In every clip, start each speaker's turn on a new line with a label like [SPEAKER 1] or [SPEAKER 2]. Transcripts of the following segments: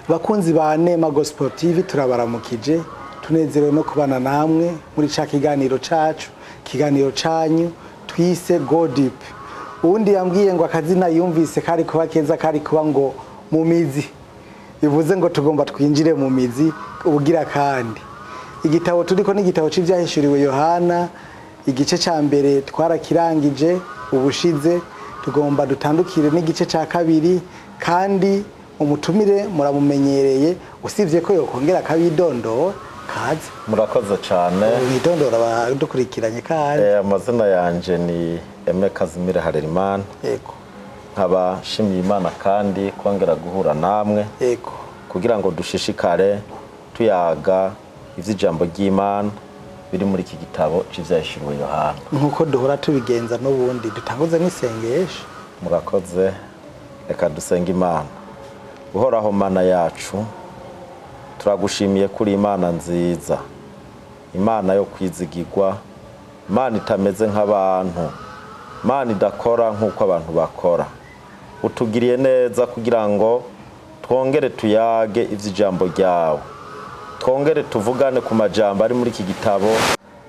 [SPEAKER 1] Bakunzi ba Nema Gospel TV, turabaramukije, tunezerewe no kubana namwe muri ca kiganiro cacu, kiganiro canyu twise Go Deep. Uwundi yambwiye ngo akazina yumvise kari kuba keza, kari kuba ngo mu mizi, bivuze ngo tugomba twinjire mu mizi ubugira. Kandi igitabo turiko ni igitabo c'ivyahishuriwe Yohana. Igice ca mbere twarakirangije ubushize, tugomba dutandukire n'igice ca kabiri. Kandi umutumire muramumenyereye, usibye ko yokongera akabidondora. Kaze.
[SPEAKER 2] Murakoze cyane.
[SPEAKER 1] Widondora abadukurikiranye kandi.
[SPEAKER 2] Amazina yanje ni Aime Kazimire Harerimana. Nkaba nshimiye Imana kandi kongera guhura namwe kugira ngo dushishikare tuyaga ivy'ijambo ry'Imana biri muri iki gitabo c'ivyahishuriwe Yohana.
[SPEAKER 1] Nk'uko duhora tubigenza n'ubundi, dutanguze n'isengesho.
[SPEAKER 2] Murakoze, reka dusenge Imana. Uhoraho Mana yacu, turagushimiye kuri Imana nziza, Imana yo kwizigirwa, Imana itameze nk'abantu, Imana idakora nk'uko abantu bakora. Utugiriye neza kugira ngo twongere tuyage ivy'ijambo ryawe, twongere tuvugane ku majambo ari muri iki gitabo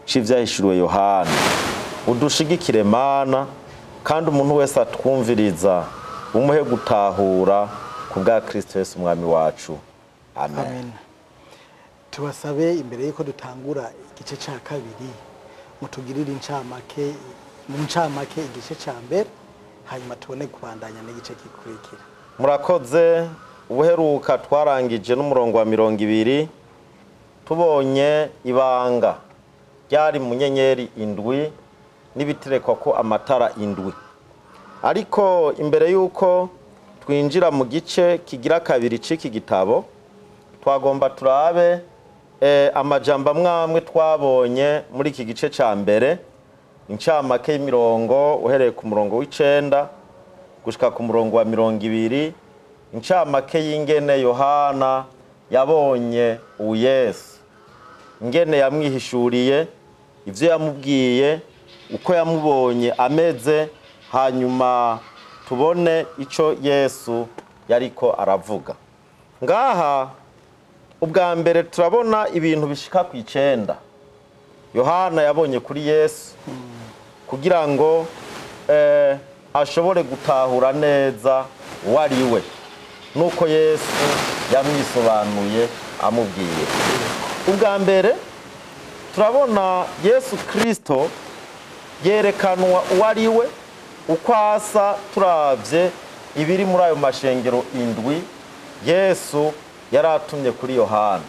[SPEAKER 2] c'ivyahishuriwe Yohana. Udushigikire Mana, kandi umuntu wese atwumviriza umuhe gutahura, ku bwa Kristo Yesu Umwami wacu, amen.
[SPEAKER 1] Amen. Tubasabe, imbere yuko dutangura igice ca kabiri, mutugirire incamake, mu ncamake, igice ca mbere, hanyuma tubone kubandanya n'igice gikurikira.
[SPEAKER 2] Murakoze. Ubuheruka twarangije n'umurongo wa 20, tubonye ibanga ryari mu nyenyeri indwi n'ibiterekwa ko amatara indwi. Ariko imbere y'uko twinjira mu gice kigira kabiri c'iki gitabo, twagomba turabe amajambo amwe amwe twabonye muri iki gice ca mbere, incamake y'imirongo uhereye ku murongo w'9 gushika ku murongo wa 20, incamake y'ingene Yohana yabonye uYesu, ingene yamwihishuriye, ivyo yamubwiye, uko yamubonye ameze, hanyuma tubone ico Yesu yariko aravuga ngaha. Ubwa mbere turabona ibintu bishika ku 9 Yohana yabonye kuri Yesu kugira ngo ashobore gutahura neza uwo ari we, nuko Yesu yamwisobanuye amubwiye. Ubwa mbere turabona Yesu Kristo yerekanwa uwo ari we, uko asa, turavye ibiri muri ayo mashengero indwi Yesu yari atumye kuri Yohana.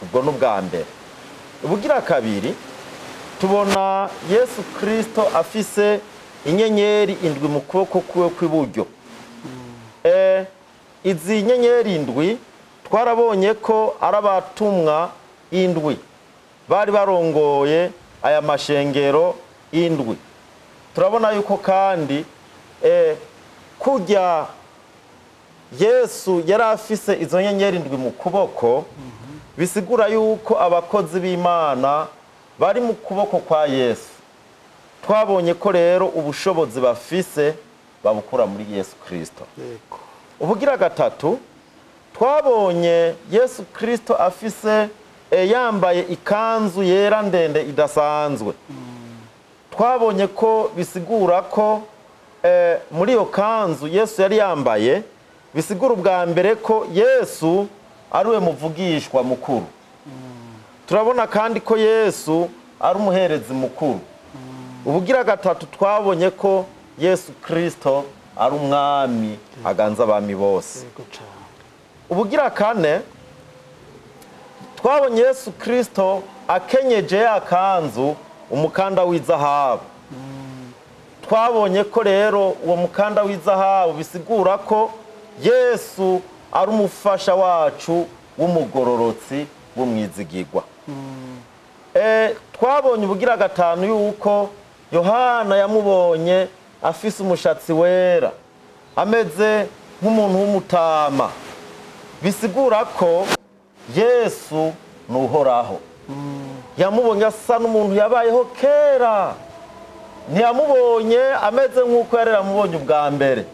[SPEAKER 2] Ubwo ni ubwa mbere. Ubugira kabiri, tubona Yesu Kristo afise inyenyeri indwi mu kuboko kwiwe kw'iburyo. Izi nyenyeri indwi twarabonye ko ari abatumwa indwi bari barongoye aya mashengero indwi. Turabona yuko kandi kujya Yesu yari afise izo nyenyeri indwi mu kuboko, bisigura yuko abakozi b'Imana bari mu kuboko kwa Yesu. Twabonye ko rero ubushobozi bafise babukura muri Yesu Kristo. Ubugira gatatu, twabonye Yesu Kristo afise yambaye ikanzu yera ndende idasanzwe. Twabonye ko bisigura ko muri iyo kanzu Yesu yari yambaye, bisigura ubwa mbere ko Yesu ari we muvugishwa mukuru. Turabona kandi ko Yesu ari umuherezi mukuru. Ubugira gatatu, twabonye ko Yesu Kristo ari umwami aganza abami bose.
[SPEAKER 1] Yego cane.
[SPEAKER 2] Ubugira kane, twabonye Yesu Kristo akenyeje ya kanzu umukanda w'izahabu. Twabonye ko rero uwo mukanda w'izahabu bisigura ko Yesu ari umufasha wacu w'umugororotsi w'umwizigirwa. Twabonye ubugira gatanu yuko Yohana yamubonye afise umushatsi wera, ameze nk'umuntu w'umutama, bisigura ko Yesu nuhoraho. Yamubonye asa n'umuntu yabayeho kera, ntiyamubonye ameze nk'uko yari yaramubonye ubwa mbere.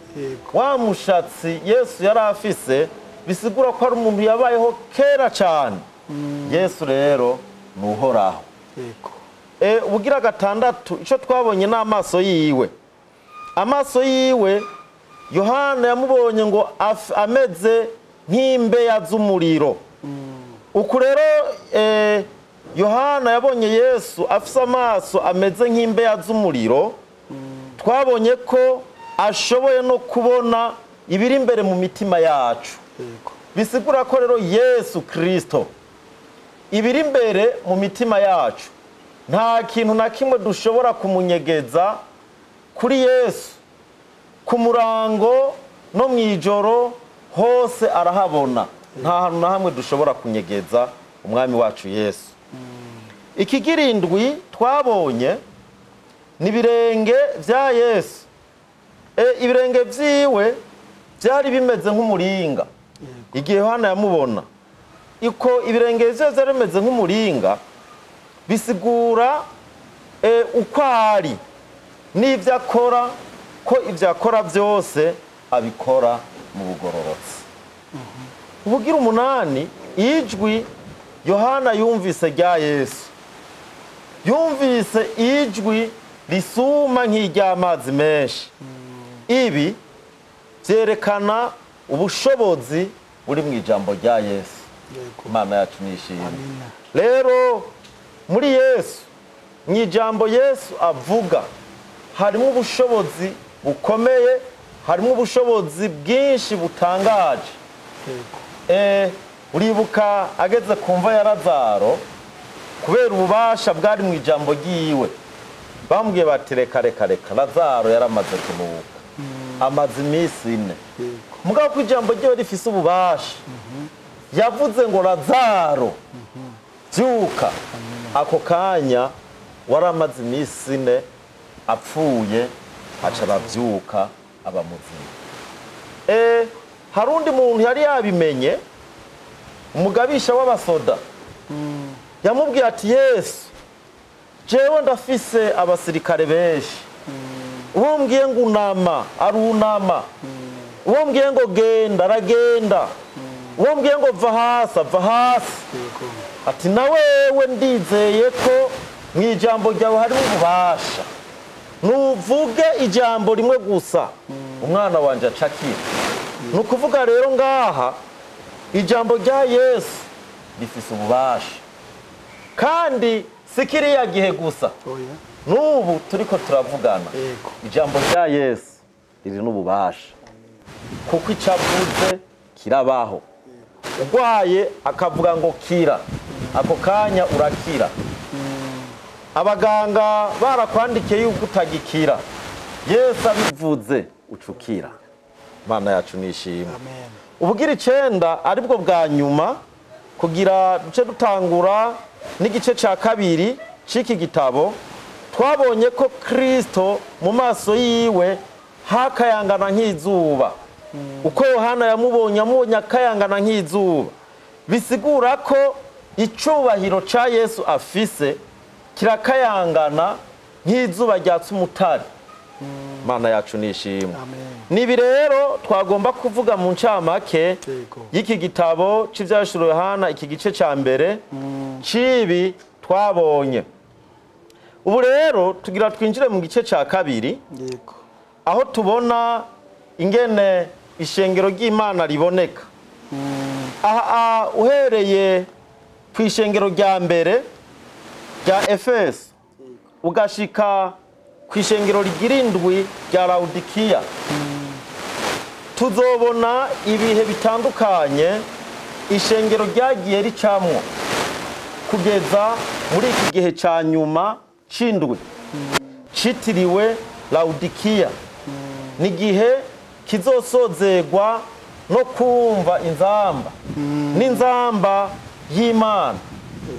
[SPEAKER 2] Wa mushatsi Yesu yari afise Bisigura ko ari umuntu yabayeho kera cyane. Yesu rero ni uhoraho. Ubugira gatandatu, icyo twabonye ni amaso yiwe. Amaso yiwe Yohana yamubonye ngo ameze nk'imbeya z'umuriro. Uku rero Yohana yabonye Yesu afise amaso ameze nk'imbeya z'umuriro. Twabonye ko ashoboye no kubona ibiri imbere mu mitima yacu. Bisigura ko rero Yesu Kristo ibiri imbere mu mitima yacu nta kintu na kimwe dushobora kumunyegeza kuri Yesu. Ku murango no mu ijoro hose arahabona, nta hantu na hamwe dushobora kunyegeza umwami wacu Yesu. Ikigira indwi twabonye ni ibirenge bya Yesu. Ibirenge byiwe byari bimeze nk'umuringa igihe Yohana yamubona. Iko ibirenge byiwe byari bimeze nk'umuringa bisigura uko ari n'ibyo akora, ko ibyo akora byose abikora mu bugororotsi. Ubugira umunani, ijwi Yohana yumvise rya Yesu, yumvise ijwi risuma nk'iry'amazi menshi. Ibi byerekana ubushobozi buri mu ijambo rya Yesu. Imana yacu nishimwe. Rero muri Yesu, mu ijambo Yesu avuga harimo ubushobozi bukomeye, harimo ubushobozi bwinshi butangaje. Uribuka ageze ku mva ya Lazaro, kubera ububasha bwari mu ijambo ryiwe, bambwiye bati reka reka reka, Lazaro yaramaze kunuka, amaze iminsi 4. Mugabo ko ijambo ryiwe rifise ububasha, yavuze ngo Lazaro byuka. Ako kanya waramaze iminsi 4 apfuye, aca arabyuka aba muzima. Hari undi muntu yari yabimenye, umugabisha w'abasoda, yamubwiye ati Yesu, jewe ndafise abasirikare benshi, uwo mbwiye ngo unama arunama, uwo mbwiye ngo genda aragenda, uwo mbwiye ngo va hasi ava hasi. Ati na wewe ndizeye ko mu ijambo ryawe harimo ububasha, nuvuge ijambo rimwe gusa umwana wanje acakira. Ni ukuvuga rero ngaha ijambo rya Yesu rifise ububasha, kandi si kiriya gihe gusa, n'ubu turiko turavugana ijambo rya Yesu riri n'ububasha, kuko icyo avuze kirabaho. Urwaye akavuga ngo kira, ako kanya urakira. Abaganga barakwandikiye yuko utagikira, Yesu abivuze ucukira. Imana yacu nishimwe. Ubugira 9 aribwo bwa nyuma, kugira duce dutangura n'igice ca kabiri c'iki gitabo, twabonye ko Kristo mu maso yiwe hakayangana nk'izuba. Uko Yohana yamubonye, amubonye akayangana nk'izuba, bisigura ko icubahiro ca Yesu afise kirakayangana nk'izuba ryatse umutare. Imana yacu nishimwe. Nibi rero twagomba kuvuga mu ncamake y'iki gitabo c'Ivyahishuriwe Yohana, iki gice ca mbere cibi twabonye. Ubu rero tugira twinjire mu gice ca kabiri, aho tubona ingene ishengero ry'Imana riboneka. Aha uhereye ku ishengero rya mbere rya Efeso ugashika ku ishengero rigira indwi rya Laodikiya, tuzobona ibihe bitandukanye ishengero ryagiye ricamwo kugeza muri iki gihe ca nyuma c'indwi citiriwe Laodikiya. Ni gihe kizosozegwa no kumva inzamba n'inzamba y'Imana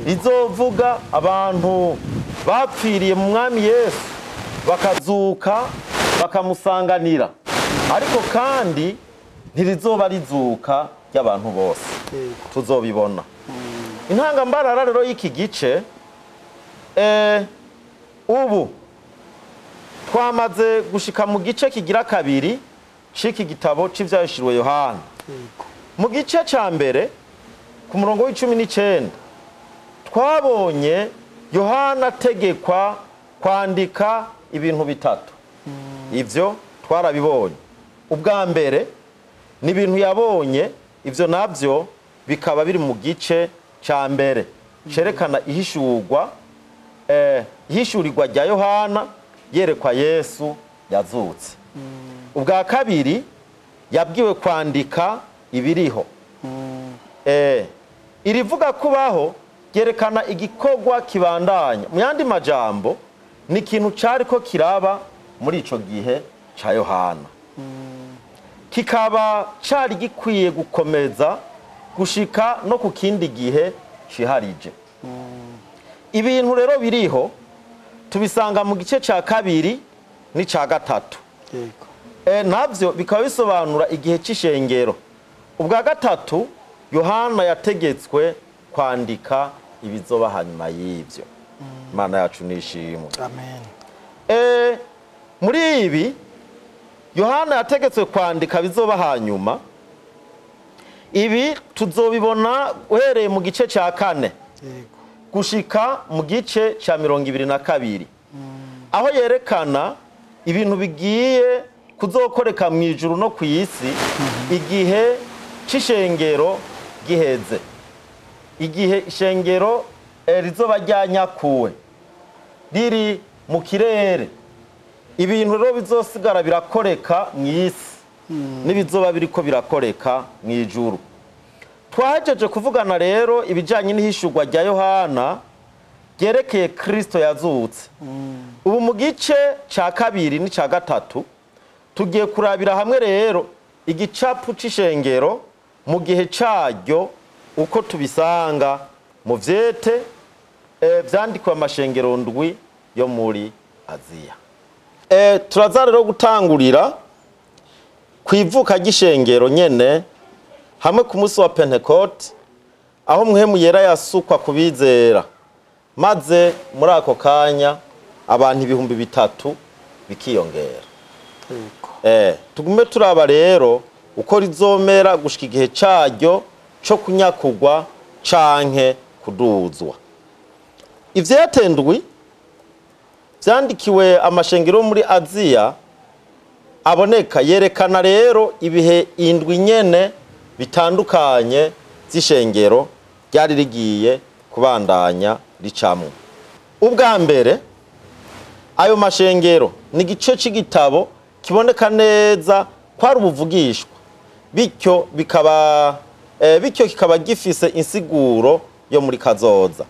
[SPEAKER 2] izovuga abantu bapfiriye mu mwami Yesu bakazuka bakamusanganira, ariko kandi ntirizoba rizuka ry'abantu bose, tuzobibona. Intangambarara rero y'iki gice, ubu twamaze gushika mu gice kigira kabiri c'iki gitabo c'Ivyahishuriwe Yohana. Mu gice cya mbere ku murongo wa 19 twabonye Yohana ategekwa kwandika ibintu bitatu. Ibyo twarabibonye. Ubwa mbere ni ibintu yabonye, ibyo nabyo bikaba biri mu gice cya mbere cyerekana ihishurirwa rya Yohana yerekwa Yesu yazutse. Ubwa kabiri, yabwiwe kwandika ibiriho. Irivuga kubaho ryerekana igikorwa kibandanya. Mu yandi majambo, ni ikintu cyariko kiraba muri ico gihe ca Yohana, kikaba cari gikwiye gukomeza gushika no ku kindi gihe ciharije. Ibintu rero biriho tubisanga mu gice ca kabiri n'ica gatatu. Navyo bikaba bisobanura igihe c'ishengero. Ubwa gatatu, Yohana yategetswe kwandika ibizoba hanyuma y'ivyo. Imana yacu nishimwe.
[SPEAKER 1] Amen.
[SPEAKER 2] Muri ibi Yohana yategetswe kwandika bizoba hanyuma, ibi tuzobibona uhereye mu gice ca kane gushika mu gice ca 22, aho yerekana ibintu bigiye kuzokoreka mu ijuru no ku isi igihe c'ishengero giheze, igihe ishengero rizoba ryanyakuwe riri mu kirere. Ibintu rero bizosigara birakoreka mu isi n'ibizoba biriko birakoreka mu ijuru. Twahejeje kuvugana rero ibijanye n'ihishurwa rya Yohana ryerekeye Kristo yazutse. Ubu mu gice ca kabiri n'ica gatatu tugiye kurabira hamwe rero igicapu c'ishengero mu gihe caryo, uko tubisanga mu vyete vyandikiwe amashengero ndwi yo muri Aziya. Turaza rero gutangurira ku ivuka ry'ishengero nyene, hamwe ku munsi wa Pentecote, aho Mpwemu Yera yasukwa ku bizera, maze muri ako kanya abantu 3000 bikiyongera. Tugume turaba rero uko rizomera gushika igihe caryo co kunyakugwa canke kuduzwa. Ivyete ndwi vyandikiwe amashengero muri Aziya aboneka yerekana rero ibihe indwi nyene bitandukanye z'ishengero ryari rigiye kubandanya ricamwo. Ubwa mbere, ayo mashengero ni igice c'igitabo kiboneka neza ko ari ubuvugishwa, bityo kikaba gifise insiguro yo muri kazoza.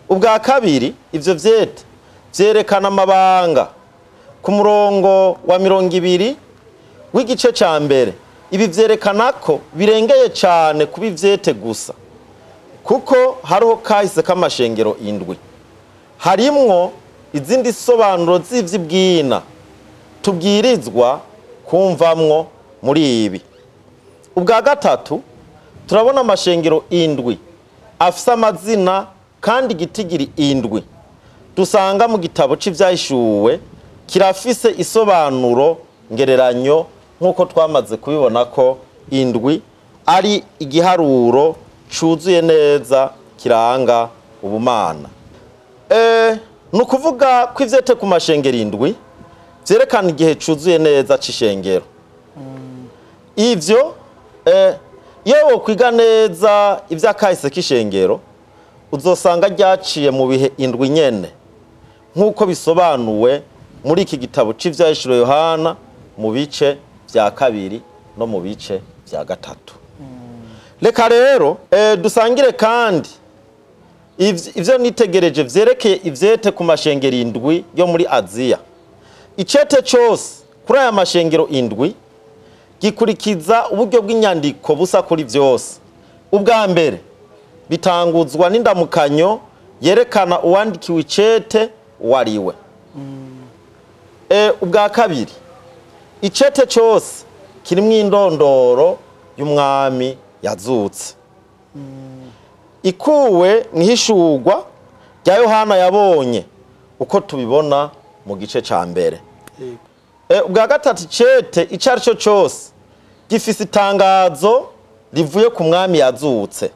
[SPEAKER 2] Ubwa kabiri, ivyo vyete vyerekana amabanga ku murongo wa 20 w'igice ca mbere. Ibi vyerekana ko birengeye cane kuba ivyete gusa, kuko hariho kahise k'amashengero indwi, harimwo izindi sobanuro z'ivy'ibwina tubwirizwa kumvamwo muri ibi. Ubwa gatatu, turabona amashengero indwi afise amazina kandi igitigiri indwi dusanga mu gitabo c'Ivyahishuwe kirafise isobanuro ngereranyo, nk'uko twamaze kubibona ko indwi ari igiharuro cuzuye neza kiranga ubumana. Ni ukuvuga ko ivyete ku mashengero indwi vyerekana igihe cuzuye neza c'ishengero. Ivyo iyo wokwiga neza ivy'akahise k'ishengero, uzosanga ryaciye mu bihe indwi nyene, nk'uko bisobanuwe muri iki gitabo c'Ivyahishuriwe Yohana mu bice vya kabiri no mu bice vya gatatu. Reka rero dusangire kandi ivyo nitegereje vyerekeye ivyete ku mashengero indwi yo muri Aziya. Icete cose kuri aya mashengero indwi gikurikiza uburyo bw'inyandiko busa kuri vyose. Ubwa mbere, bitanguzwa n'indamukanyo yerekana uwandikiwe icete uwariwe. Ubwa kabiri, icete cose kirimwo indondoro y'umwami yazutse ikuwe mw'ihishurwa rya Yohana yabonye, uko tubibona mu gice ca mbere. Ubwa gatatu, icete ico ari cyo cose gifise itangazo rivuye ku mwami yazutse.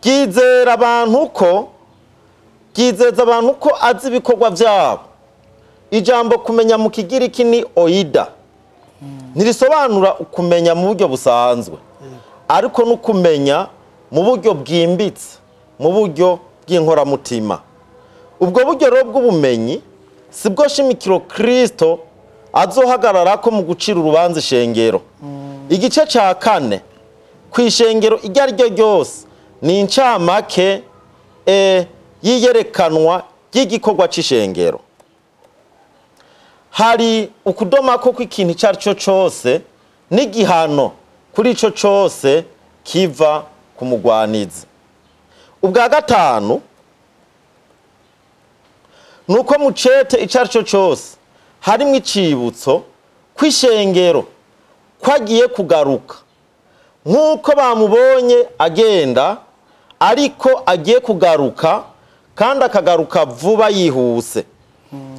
[SPEAKER 2] Ryizera abantu ko ryizeza abantu ko azi ibikorwa byabo. Ijambo kumenya mu Kigiriki ni oida, ntirisobanura ukumenya mu buryo busanzwe, ariko no kumenya mu buryo bwimbitse, mu buryo bw'inkoramutima. Ubwo buryo rero bw'ubumenyi si bwo shimikiro Kristo azohagarara ko mu gucira urubanza ishengero. Igice cya kane ku ishengero iryo ari ryo ryose ni incamake y'iyerekanwa ry'igikorwa c'ishengero. Hari ukudoma ko kw'ikintu icyo ari cyo cyose n'igihano kuri ico cyose kiva ku mugwanizi. Ubwa gatanu nuko mu cete icyo ari cyo cyose harimo icibutso kw'ishengero kwagiye kugaruka, nk'uko bamubonye agenda, ariko agiye kugaruka kandi akagaruka vuba yihuse.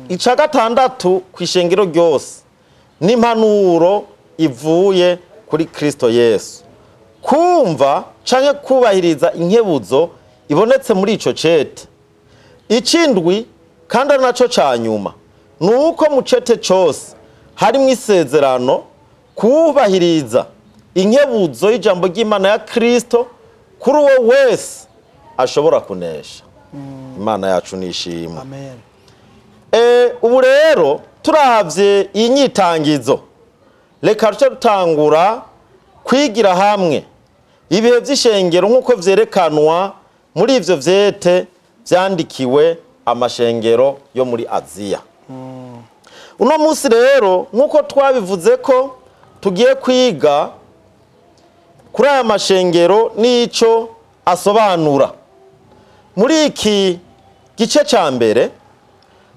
[SPEAKER 2] Ica gatandatu ku ishengero ryose n'impanuro ivuye kuri Kristo Yesu, kumva canke kubahiriza inkebuzo ibonetse muri ico cete. Ikindwi kandi ari naco ca nyuma nuko mu cete cose harimwo isezerano kubahiriza inkebuzo y'ijambo ry'Imana ya Kristo kuri uwo wese ashobora kunesha. Imana yacu nishimwe.
[SPEAKER 1] Amen.
[SPEAKER 2] Ubu rero turavye iyi nyitangizo, reka duce dutangura kwigira hamwe ibihe vy'ishengero nk'uko vyerekanwa muri ivyo vyete vyandikiwe amashengero yo muri Aziya. Uno munsi rero nk'uko twabivuze ko tugiye kwiga kuri aya mashengero n'ico asobanura. Muri iki gice ca mbere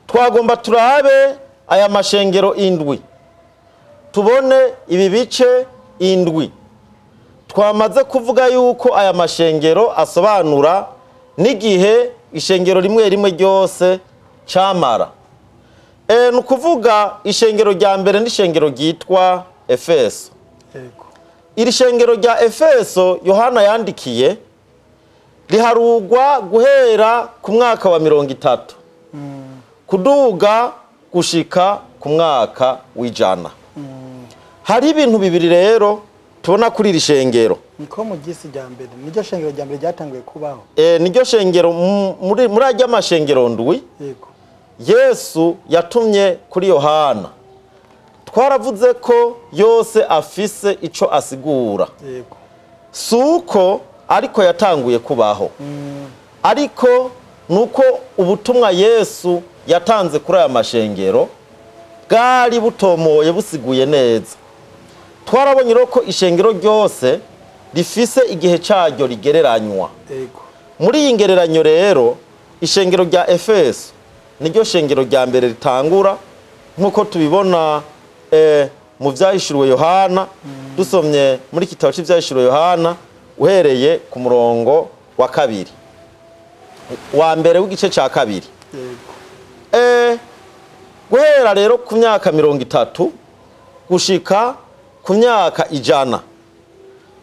[SPEAKER 2] twagomba turabe aya mashengero indwi, tubone ibi bice indwi. Twamaze kuvuga yuko aya mashengero asobanura n'igihe ishengero rimwe rimwe ryose camara. Ni ukuvuga ishengero rya mbere n'ishengero ryitwa Efeso.
[SPEAKER 1] Yego.
[SPEAKER 2] Iri shengero rya Efeso Yohana yandikiye riharugwa guhera ku mwaka wa 30 kuduga gushika ku mwaka w'ijana. Hari ibintu bibiri rero tubona kuri iri shengero.
[SPEAKER 1] Niko mu gisi rya mbere niryo shengero rya mbere ryatanguye kubaho.
[SPEAKER 2] Niryo shengero muri ajya mashengero ndwi.
[SPEAKER 1] Yego.
[SPEAKER 2] Yesu yatumye kuri Yohana. Twaravuze ko yose afise ico asigura.
[SPEAKER 1] Yego.
[SPEAKER 2] Suko ariko yatanguye kubaho. Ariko nuko ubutumwa Yesu yatanze kuri aya mashengero bwari butomoye busiguye neza. Twarabonye rero ko ishengero ryose rifise igihe caryo rigereranywa.
[SPEAKER 1] Yego.
[SPEAKER 2] Muri iyi ngereranyo rero ishengero rya Efeso niryo shengero rya mbere ritangura nk'uko tubibona mu vyahishuriwe Yohana. Dusomye muri kitabo cy'ivyahishuriwe Yohana uhereye ku murongo wa kabiri wa mbere w'igice ca kabiri.
[SPEAKER 1] Yego.
[SPEAKER 2] Guhera rero ku myaka 30 gushika ku myaka 100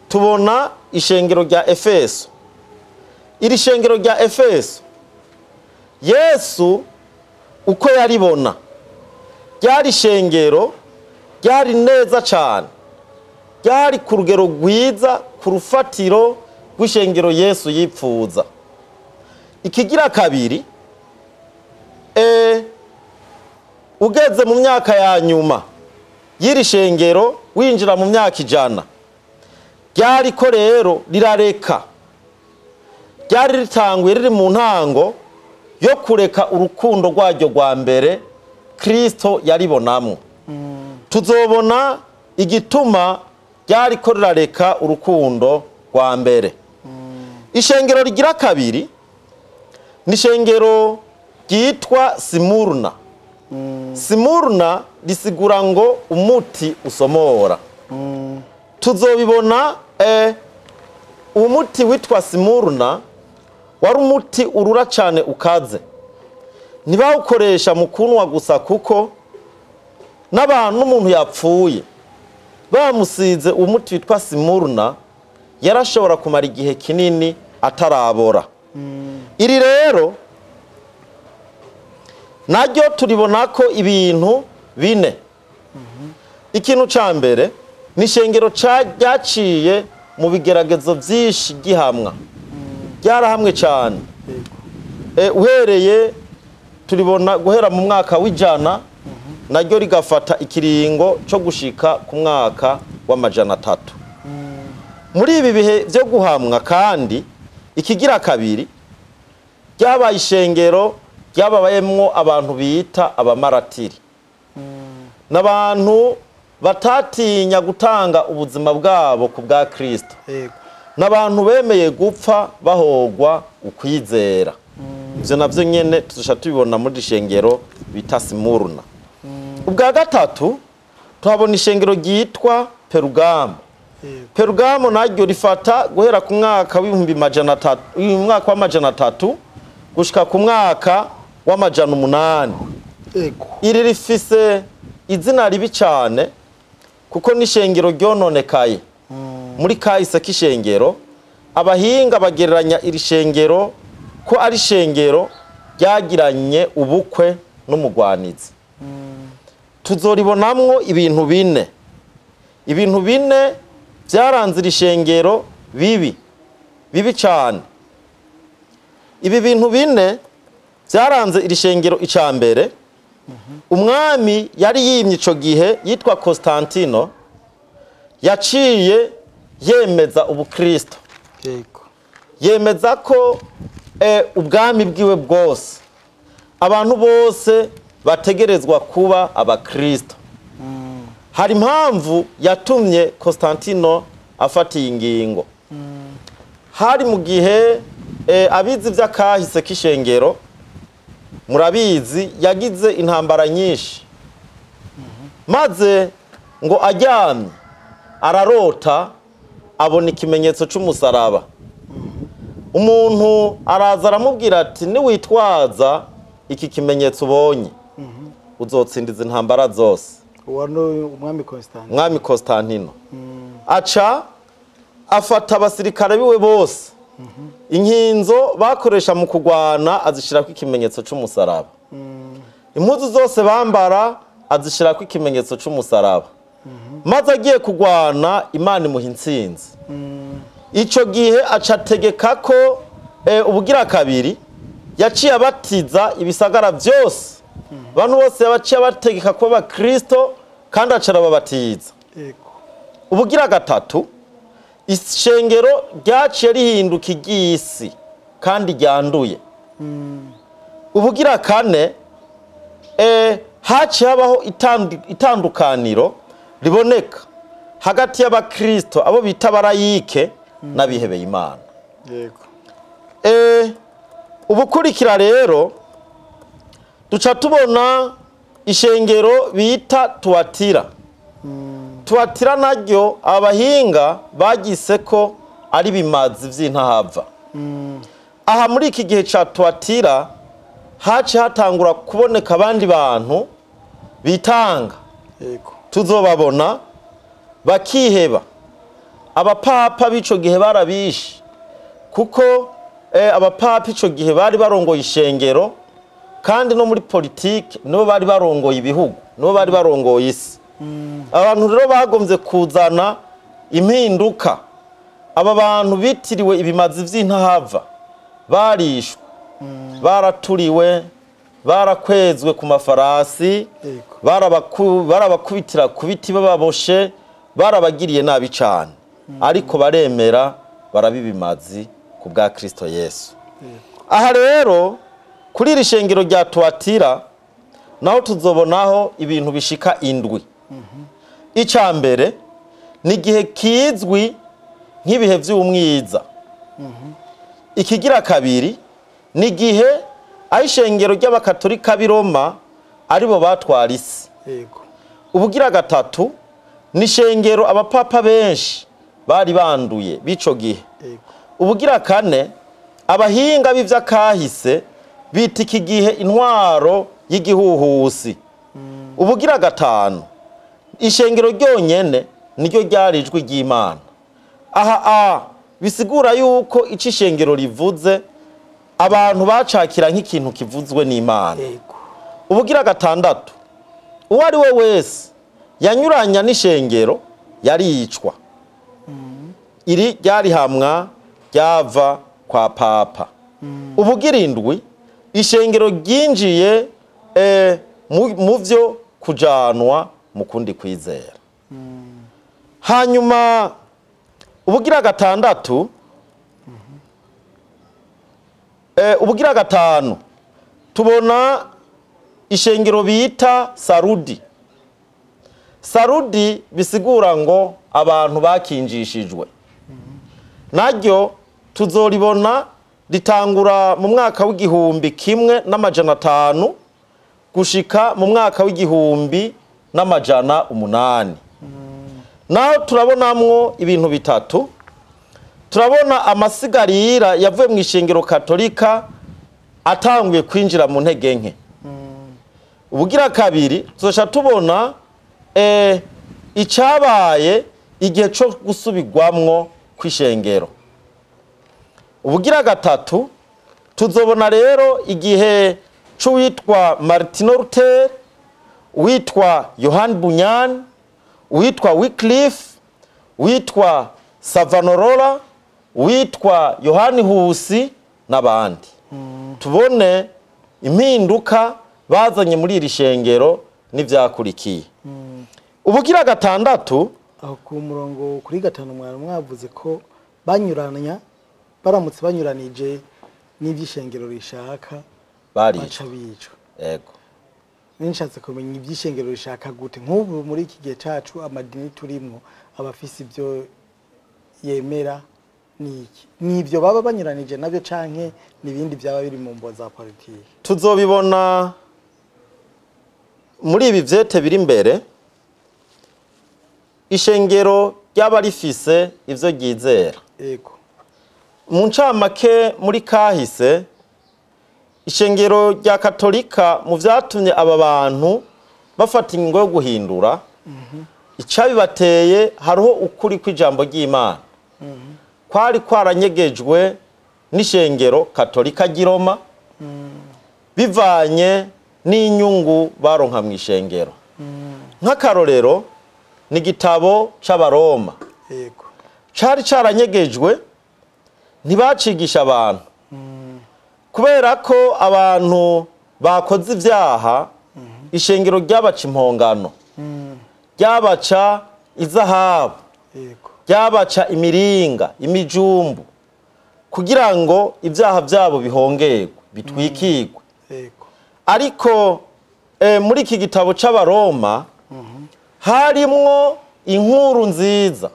[SPEAKER 2] tubona ishengero rya Efeso. Iri shengero rya Efeso Yesu uko yaribona ryari shengero ryari neza cyane, ryari ku rugero rwiza, ku rufatiro rw'ishengero Yesu yipfuza. Ikigira kabiri, ugeze mu myaka ya nyuma y'iri shengero winjira mu myaka 100, ryari ko rero rirareka, ryari ritanguye riri mu ntango yo kureka urukundo rwaryo rwa mbere Kristo yaribonamwo. Tuzobona igituma ryari ko rirareka urukundo rwa mbere. Ishengero rigira kabiri ni ishengero ryitwa Simurna. Simurna risigura ngo umuti usomora. Tuzobibona umuti witwa Simurna wari umuti urura cyane ukaze. Ntibawukoresha mu kunwa gusa, kuko n'abantu n'umuntu yapfuye Bamusize umuti witwa simuruna, yarashobora kumara igihe kinini atarabora. Iri rero naryo turibona ko ibintu bine. Ikintu ca mbere ni ishengero ryaciye mu bigeragezo byinshi gihamwa, ryarahamwe cyane. Uhereye turibona guhera mu mwaka w'100, naryo rigafata ikiringo cyo gushika ku mwaka w'300. Muri ibi bihe byo guhamwa kandi, ikigira kabiri, ryabaye ishengero ryababayemwo abantu bita abamaratiri, n'abantu batatinya gutanga ubuzima bwabo ku bwa Kristo, n'abantu bemeye gupfa bahogwa ukwizera. Ivyo navyo nyene tuzosha tubibona muri ishengero bita Simuruna. Ubwa gatatu tuhabona ishengero ryitwa Perugamo. Perugamo naryo rifata guhera ku mwaka w'300, uyu mwaka w'300 gushika ku mwaka w'800. Iri rifise izina ribi cyane kuko n'ishengero ryononekaye. Muri kahise k'ishengero, abahinga bagereranya iri shengero ko ari ishengero ryagiranye ubukwe n'umugwanizi. Tuzoribonamwo ibintu bine. Ibintu bine byaranze iri shengero bibi, bibi cyane. Ibi bintu bine byaranze iri shengero. Icya mbere, umwami yari yimye ico gihe yitwa Constantino yaciye yemeza ubukristo. Yemeza ko ubwami bwiwe bwose, abantu bose bategerezwa kuba abakristo. Hari impamvu yatumye Constantino afata iyi ngingo. Hari mu gihe abizi by'akahise k'ishengero murabizi, yagize intambara nyinshi, maze ngo aryamye ararota abona ikimenyetso cy'umusaraba. Umuntu araza aramubwira ati: "Niwitwaza iki kimenyetso ubonye, uzotsindiza intambara zose."
[SPEAKER 1] Uwo ni umwami Constantine.
[SPEAKER 2] Umwami Constantino aca afata abasirikare biwe bose, inkinzo bakoresha mu kugwana azishirako ikimenyetso c'umusaraba, impuzu zose bambara azishirako ikimenyetso c'umusaraba, maze agiye kugwana Imana imuha intsinzi. Ico gihe aca ategeka ko ubugira kabiri yaciye abatiza ibisagara byose, abantu bose yabaciye abategeka kuba abakristo kandi aca arababatiza. Ubugira gatatu, ishengero ryaciye rihinduka iry'isi kandi ryanduye. Ubugira kane, haciye habaho itandukaniro riboneka hagati y'abakristo, abo bita abarayike, n'abihebeye Imana. Ubukurikira rero duca tubona ishengero bita Tuwatira. Tuwatira naryo abahinga bagise ko ari bimazi vy'intahava. Aha muri iki gihe ca Tuwatira haciye hatangura kuboneka abandi bantu bitanga. Tuzobabona bakiheba. Abapapa b'ico gihe barabishe, kuko abapapa ico gihe bari barongoye ishengero, kandi no muri politike nibo bari barongoye ibihugu, nibo bari barongoye isi. Abantu rero bagombye kuzana impinduka. Aba bantu bitiriwe ibimazi vy'intahava barishwe, baraturiwe, barakwezwe ku mafarasi, barabakubitira ku biti bababoshe, barabagiriye nabi cane, ariko baremera barabibimazi ku bwa Kristo Yesu. Aha rero kuri iri shengero rya Tuwatira naho tuzobonaho ibintu bishika 7. Icya mbere ni igihe kizwi nk'ibihe vy'umwiza. Ikigira kabiri ni igihe aho ishengero ry'abakatolika b'i Roma aribo batwara isi. Ubugira gatatu ni ishengero abapapa benshi bari banduye b'ico gihe. Ubugira kane, abahinga b'ivyakahise bita iki gihe intwaro y'igihuhusi. Ubugira gatanu, ishengero ryonyene niryo ryari ijwi ry'Imana. Aha bisigura yuko ico ishengero rivuze abantu bacakira nk'ikintu kivuzwe n'Imana. Ubugira gatandatu, uwo ari we wese yanyuranya n'ishengero yaricwa. Iri ryari hamwa ryava kwa papa. Ubugira indwi, ishengero ryinjiye mu vyo kujanwa mu kundi kwizera. Hanyuma ubugira gatandatu, ubugira gatanu, tubona ishengero bita Sarudi. Sarudi bisigura ngo abantu bakinjishijwe. Naryo tuzoribona ritangura mu mwaka w'1500 gushika mu mwaka w'1800. Naho turabonamwo ibintu bitatu. Turabona amasigarira yavuye mu ishengero Katolika atanguye kwinjira mu ntege nke. Ubugira kabiri, tuzoca tubona icabaye igihe cyo gusubirwamwo kw'ishengero. Ubugira gatatu, tuzobona rero igihe c'uwitwa Martin Luther, uwitwa Yohani Bunyan, uwitwa Wycliffe, uwitwa Savonarola, uwitwa Yohani Husi n'abandi. Tubone impinduka bazanye muri iri shengero n'ivyakurikiye. Ubugira gatandatu,
[SPEAKER 1] aho ku murongo kuri gatanu mwari mwavuze ko banyuranya, baramutse banyuranije n'ivy'ishengero rishaka baca bicwa.
[SPEAKER 2] Yego.
[SPEAKER 1] Ninshatse kumenya ivy'ishengero rishaka gute. Nk'ubu muri iki gihe cacu amadini turimwo abafise ivyo yemera niki, nivyo baba banyuranije navyo canke nibindi byaba biri mu mbo za politiki?
[SPEAKER 2] Tuzobibona muri ibi vyete biri imbere. Ishengero ryaba rifise ivyo ryizera.
[SPEAKER 1] Yego.
[SPEAKER 2] Mu ncamake muri kahise, ishengero rya Katolika mu vyatumye aba bantu bafata ingingo yo guhindura, icabibateye hariho ukuri kw'ijambo ry'Imana kwari kwaranyegejwe n'ishengero Katolika ry'i Roma, bivanye n'inyungu baronka mu ishengero. Nk'akarorero ni igitabo c'Abaroma.
[SPEAKER 1] Yego.
[SPEAKER 2] Cari caranyegejwe, ntibacigisha abantu. Kubera ko abantu bakoze ivyaha, ishengero ryabaca impongano, ryabaca izahabu, ryabaca imiringa, imijumbu, kugira ngo ivyaha vyabo bihongerwe, bitwikirwe. Ariko muri iki gitabo c'Abaroma harimwo inkuru nziza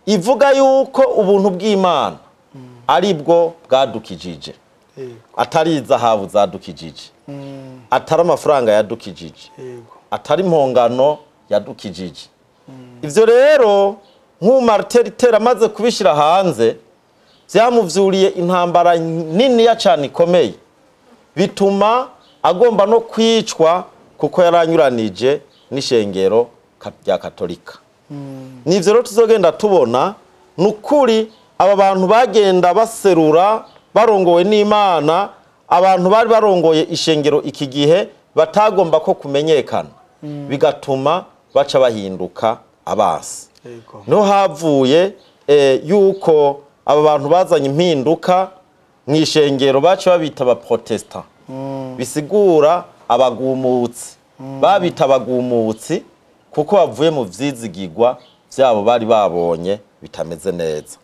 [SPEAKER 2] ivuga yuko ubuntu bw'Imana aribwo bwadukijije, atari izahabu zadukijije, atari amafaranga yadukijije, atari impongano yadukijije. Ivyo rero nk'ubu Martin Luther amaze kubishira hanze, vyamuvyuriye intambara niniya cane ikomeye, bituma agomba no kwicwa kuko yaranyuranije n'ishengero rya Katolika. Nivyo rero tuzogenda tubona nukuri aba bantu bagenda baserura barongowe n'Imana, abantu bari barongoye ishengero iki gihe batagomba ko kumenyekana, bigatuma baca bahinduka abasi. No havuye yuko aba bantu bazanye impinduka mu ishengero baca babita aba protestant, bisigura abagumutsi. Babita abagumutsi kuko bavuye mu vyizigirwa vyabo bari babonye bitameze neza.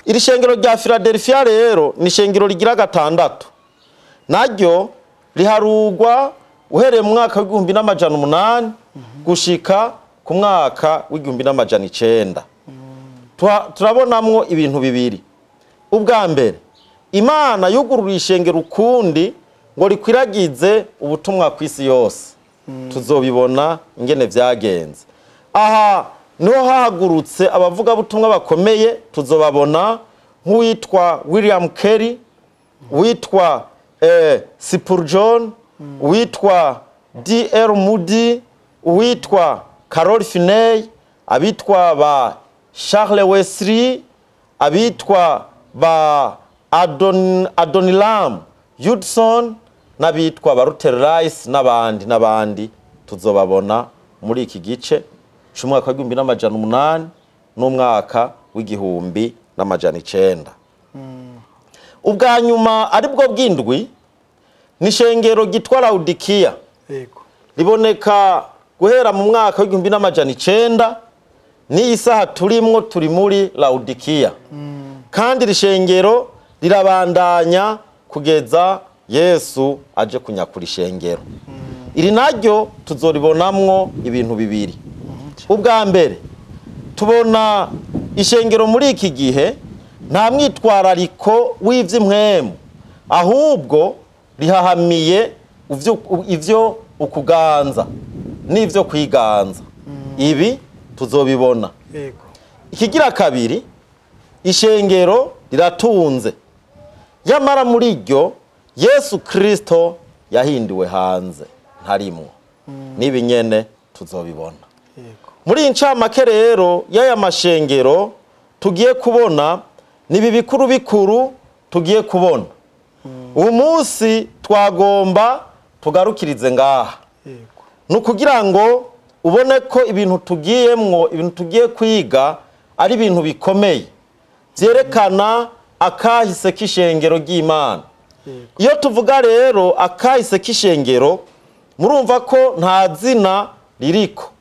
[SPEAKER 2] Iri shengero rya Philadelphia rero ni shengero rigira gatandatu, naryo riharugwa uhereye mu mwaka w'1800 gushika ku mwaka w'1900. Turabonamwo ibintu bibiri. Ubwa mbere, Imana yugurura ishengero ukundi ngo rikwiragize ubutumwa ku isi yose. Tuzobibona ingene vyagenze. Aha niho hahagurutse abavuga butumwa bakomeye, tuzobabona nk'uwitwa William Carey, uwitwa Spurgeon, uwitwa D.L. Moody, uwitwa Carol Finney abitwa ba Charles Wesley, abitwa ba Adoniram Judson, n'abitwa ba Luther Rice n'abandi n'abandi. Tuzobabona muri iki gice c'umwaka w'1800 n'umwaka w'1900. Ubwa nyuma aribwo bw'indwi ni ishengero ryitwa Laodikiya.
[SPEAKER 1] Yego.
[SPEAKER 2] Riboneka guhera mu mwaka w'1900 n'iyi saha turimwo turi muri Laodikiya. Kandi iri shengero rirabandanya kugeza Yesu aje kunyakura ishengero. Iri naryo tuzoribonamwo ibintu bibiri. Ubwa mbere tubona ishengero muri iki gihe nta mwitwarariko w'ivy'impwemu, ahubwo rihahamiye ivyo ukuganza n'ivyo kwiganza. Ibi tuzobibona.
[SPEAKER 1] Yego.
[SPEAKER 2] Ikigira kabiri, ishengero riratunze, yamara muri ryo Yesu Kristo yahinduwe hanze, ntarimwo. N'ibi nyene tuzobibona.
[SPEAKER 1] Yego.
[SPEAKER 2] Muri iyi ncamake rero y'aya mashengero tugiye kubona nibi bikuru bikuru tugiye kubona. Uyu munsi twagomba tugarukirize ngaha.
[SPEAKER 1] Yego.
[SPEAKER 2] Ni ukugira ngo ubone ko ibintu tugiyemwo, ibintu tugiye kwiga ari ibintu bikomeye vyerekana akahise k'ishengero ry'Imana.
[SPEAKER 1] Yego.
[SPEAKER 2] Iyo tuvuga rero akahise k'ishengero, murumva ko nta zina ririko.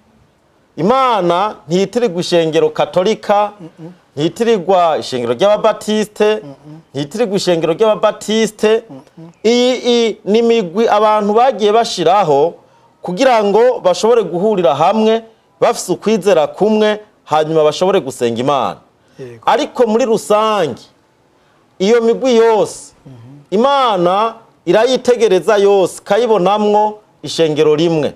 [SPEAKER 2] Imana ntiyitirirwa ishengero katolika, ntiyitirirwa ishengero ry'ababatiste, ntiyitirirwa ishengero ry'ababatiste. Iyi ni imigwi abantu bagiye bashiraho kugira ngo bashobore guhurira hamwe bafise ukwizera kumwe, hanyuma bashobore gusenga Imana.
[SPEAKER 1] Yego.
[SPEAKER 2] Ariko muri rusange iyo migwi yose Imana irayitegereza yose ikayibonamwo ishengero rimwe.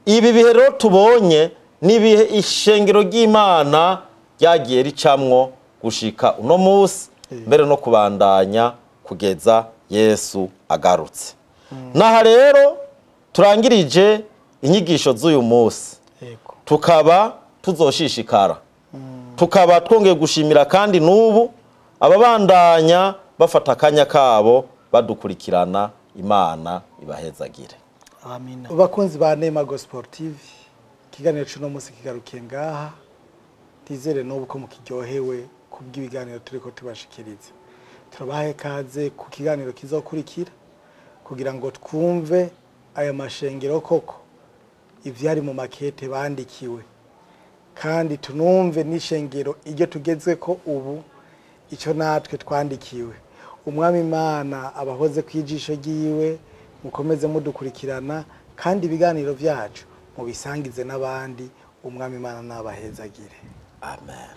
[SPEAKER 2] Ibi bihe rero tubonye ni ibihe ishengero ry'Imana ryagiye ricamwo gushika uno munsi, mbere no kubandanya kugeza Yesu agarutse. Naha rero turangirije inyigisho z'uyu munsi.
[SPEAKER 1] Yego.
[SPEAKER 2] Tukaba tuzoshishikara. Tukaba twongeye gushimira kandi n'ubu ababandanya bafata akanya kabo badukurikirana. Imana ibahezagire.
[SPEAKER 1] Amina. Bakunzi ba Nema Gospel TV, ikiganiro c'uno munsi kigarukiye ngaha. Twizere n'ubu ko mukiryohewe kubw'ibiganiro turiko tubashikiriza. Turabahe kaze ku kiganiro kizokurikira kugira ngo twumve aya mashengero koko ivyari mu makete bandikiwe, kandi tunumve n'ishengero iryo tugezeko ubu ico natwe twandikiwe. Umwami Imana abahoze kwijisho ryiwe, mukomeze mudukurikirana kandi ibiganiro vyacu mubisangize n'abandi. Umwami Imana nabahezagire.
[SPEAKER 2] Amen.